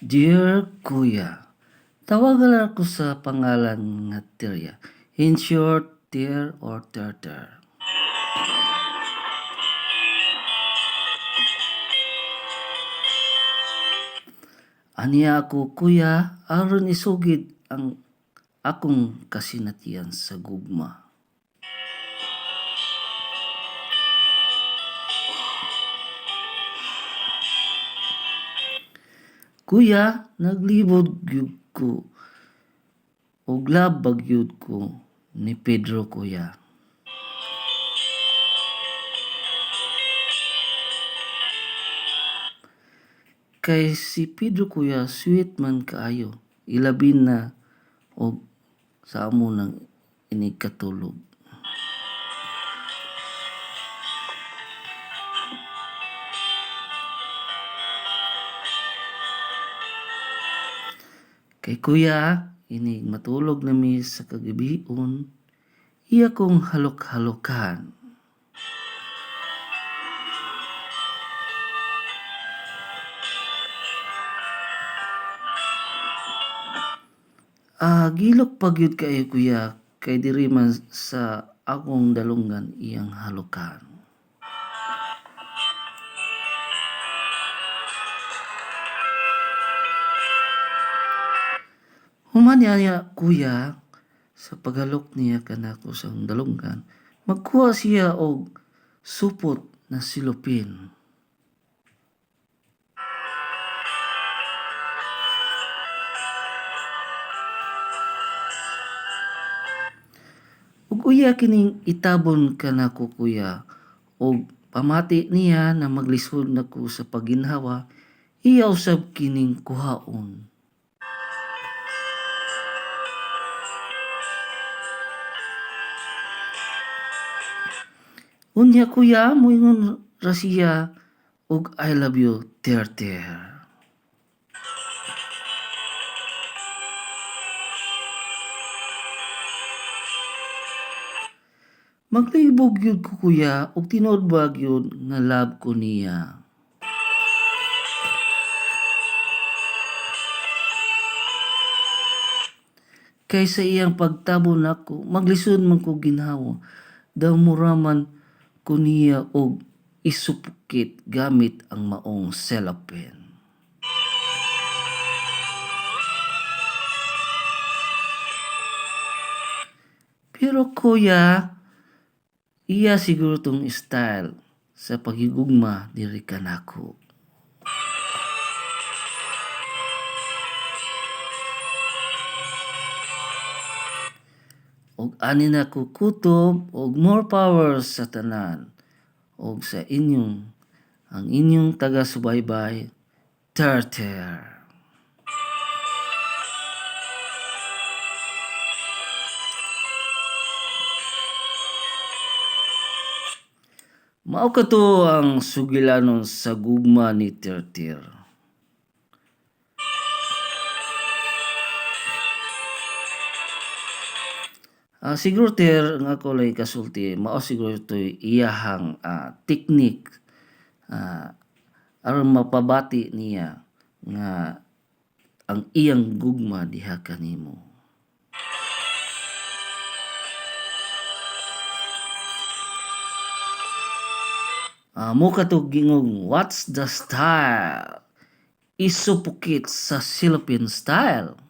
Dear Kuya, tawagan lang ko sa pangalan nga Tirya. In short, Tir or Terter. Aniya ako, kuya, aron isugid ang akong kasinatian sa gugma. Kuya, naglibot gyud ko og love ba gyud ko ni Pedro, kuya. Kay si Pedro, kuya, sweet man kaayo, ilabi na og sa amo nang inig katulog. Kay kuya, inig matulog nami sa kagabion, iya kong halok-halokan. Ah, gilok pa gyud kaayo, kuya, kay diri man sa akong dalunggan iyang halokan. Human niya, kuya, sa paghalok niya kanako sa akong dalunggan, magkuha siya og supot na cellophane. Ug uya kining itabon kanako, kuya, ug pamati niya na maglisod na ko sa pagginhawa, iya usab kining kuhaon. Unya, kuya, moingon ra siya og "I love you, Terter." Maglibog gyud ko, kuya, ug tinuod ba gyud nga love ko niya. Kay sa iyang pagtabon nako, maglisod man ko ginhawa, daw mura man ko niya og isupukit gamit ang maong cellophane. Pero kuya, iya siguro tong style sa paghigugma diri kanako. Og ani na ko kutob og more power sa tanan og sa inyong ang inyong taga-subaybay, Terter. Mao kato ang sugilanon sa gugma ni Terter. Siguro, Ter, nga ako lang kasulti, mao siguro ito'y iyahang teknik aron mapabati niya nga ang iyang gugma diha kanimo. Mo kato gingong what's the style? Isupukit sa cellophane style.